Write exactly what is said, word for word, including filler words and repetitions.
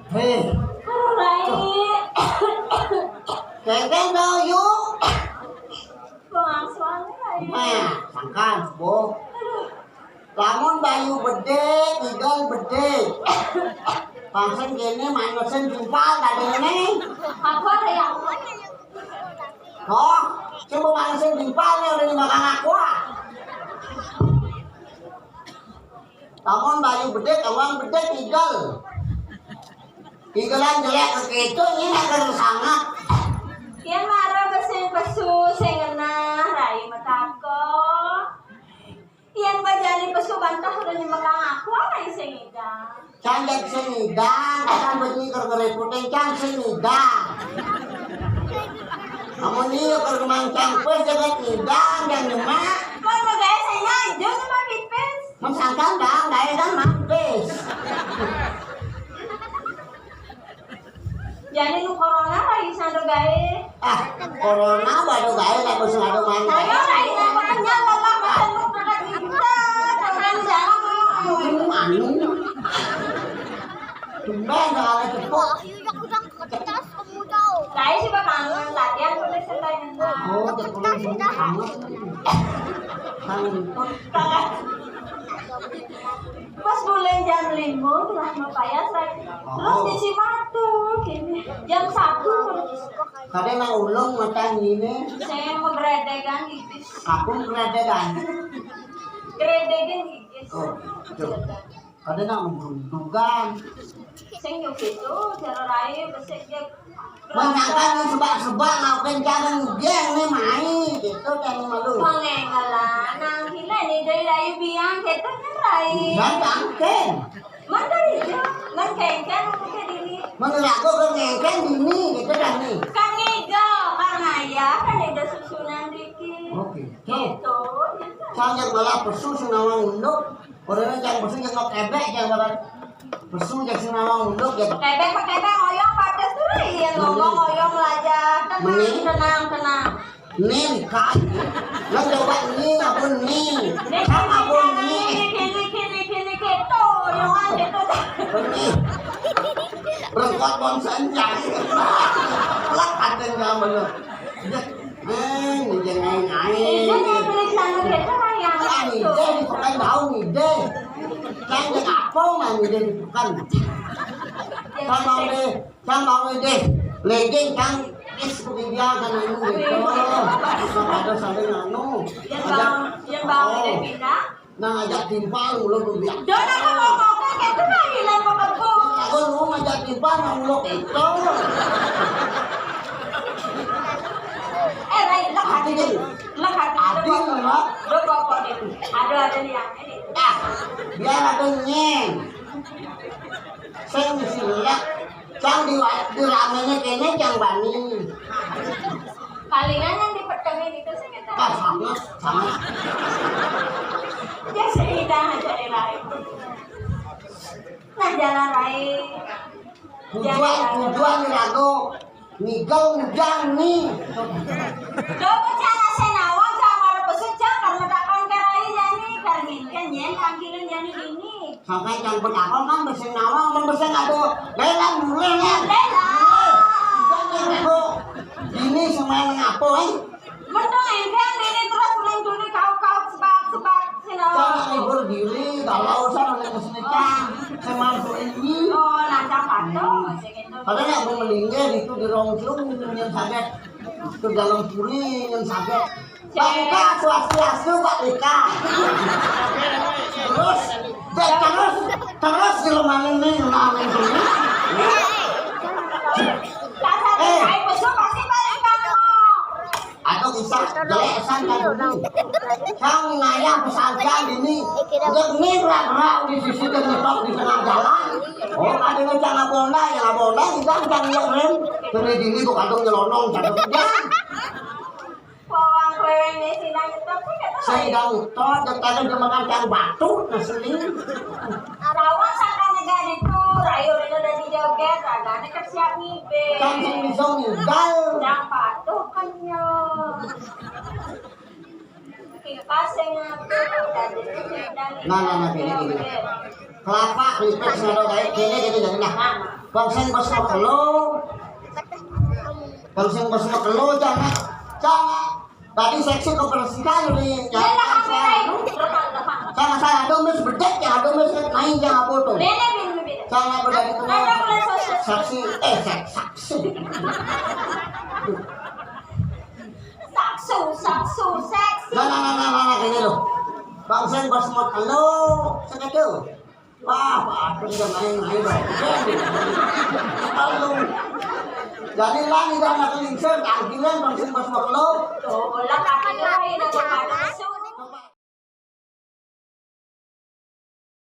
Hei. Rai. Kengkeng dong, yuk. Pengasuhan, Rai. Nah, sangkan, Bu. Aduh. Lamun bayu bedé, tigal bedé. Pangsen kéné manusin timpal tadi ini. Aku ada yang. Kok, coba manusin timpal nih udah dimakan aku ah. Lamun bayu bedé, kawang bedé tigal. Tigalan jelék kéto ini akan sangat. Yén mara besing pesu sing ngenah, rai metako. Yén bajani pesu bantah udah nyemekang aku, rai sing ngidang. Can jak sing ngidang, kan benyi ker ngerepotin can sing ngidang. Amun iya ker kemang cang pes jagat ngidang, yang nyemak. Mun begaé sing nganjung nyemak pipis. Mun sangkan dang, gaé dang mampis. Jani nu corona lagi sando gaé. Ah, corona baru gaé tak bisa ada main. Ayo, rai, apa kenyal, lelah, makan lu, makan kita, jangan jangan. Anu, anu. Tumben, kalau cepet. Wah, iya, aku udah kertas, kamu tahu. Rai sih, Pak, kangen, latihan, tulis, santai, santai. Oh, kertas udah. Kangen. Pas bulan jam lima telah mapayas lagi. Terus ngisi waktu gini. Jam satu terus. Kadé nang ulung matan ngini. Saya mau geredegan gitu. Aku geredegan. Geredegan gitu. Oh, betul. Kadé nang menggundukan. Sing yo gitu, cara rai besik ya. Mangkane sebak-sebak ngaukin jangan ngugeng nih mai gitu kan malu. Pangéngelan nang sila nih dari rayu biang gitu kan rai. Dan tangkén. Man dari itu, man kéngkén untuk ke diri. Menurut aku ke ngengkén dini gitu kan nih. Kan ngigo, karena ya kan ada susunan dikit. Oke. Gitu. Ya kan? Sangat malah pesu senawang unduk. Orangnya jangan pesu jangan kebek jangan malah. Pesu jak sing nawang unduk ya. Kebek, kebek, oyong, padas tuh, iya, ngomong oyong aja. Tenang, tenang, tenang. Nih, kan. Lo coba nih, apa nih? Nih, kan apa nih? Kini, kini, kini, kini, gitu, oyongan gitu. Nih. Berengkot bonsai jari. Lah, ada yang gambar lo. Eh, ini jangan aing. Ini yang beli celana gitu, kan yang itu. Ide di pekan tahu ide. Kan yang apa mah ide di pekan. Kan mau deh, kan mau deh. Legeng kan is dia kan anu gitu. Ada saling anu. Yang bang, yang bang ide pindah. Nah, ajak timpal mulu tuh dia. Dona kalau mau kan kayak itu lagi lempar ke gua. Aku lu ngajak timpal mulu itu. Eh, lain lah hati. Adil. Lah hati. Adil lah. Lo kok kok itu. Ada ada nih yang ini. Ah, biar aku nyeng. Saya mesti lihat. Cang di, di ramenya kayaknya cang Bani. Palingan yang dipedengin itu sih kita. Ah, sangat, sangat. Ya, cerita aja yang lain. Nah, jalan lain. Tujuan, tujuan ni rago. Nigel ujang ni. Lo percaya saya nawang sama ada pesut, Cang, karena takon karai jani, karena kan yen panggilan jani ini. Sampai kan bertakon kan besi nawang, orang besi ngado. Lelan, lelan. Lelan. Jangan, Bu. Ini semua ngapa, eh? Mendung engkang ini terus uling dulu kau-kau sebab-sebab sih, lo. Jangan libur diri, kalau usah oleh kesenikan. Semampu ini. Oh, lancar patuh, masih gitu. Padahal aku melingkar itu di rongcung yang saget. Ke dalam puri yang saget. Bangka swastiastu, Pak Lika. Terus, dia terus, terus di rumah ini, rumah ini. Lah, saya Eh. Saya besok pasti balik kamu. Atau kisah jelek san kan dulu. Sang ngayah pesantren ini. Dia ngerak-rak di sisi dan nyetok di tengah jalan. Oh, ada yang jangan bonda, yang bonda, kita jangan ngerem. Kena dini kok kadung nyelonong, cakep. Jangan. Bawang goreng di sini nyetok, kan kata Saya lain. Udah utot, dan tadi dia makan yang batu, ngeselin. Rawa saka negara itu, rayo rino dari joget, ragane kan siap ngibing. Kan sing bisa ngidal. Yang patuh kenyal. Kipas yang ngatur, tadi itu dari Nah, nah, nah, gini, gini. Joget. Kelapa, keripik, sing ada kayak gini, gini, gini, nah. Nah. Bang sing pas makelo. Bang sing pas makelo, jangan, jangan. Tadi seksi kebersihan nih. Iya, lah, jangan, kami lain. Jangan. Lepas, lepas. Jangan saya ada mes bedek ya, ada mes naik yang apa tuh? Beda, beda, beda. Jangan udah gitu. Ada mulai sosial. Saksi, eh, sa- saksi. Saksu, saksu, seksi. Nah, nah, nah, nah, nah, nah, gini loh. Bang Sen pas mau telu, segitu. Wah, Pak Agung udah main-main, Bang. Telu. Jadi lah, ini anak lingsir, tangkilan, Bang Sen pas mau telu. Tuh, bola kakinya.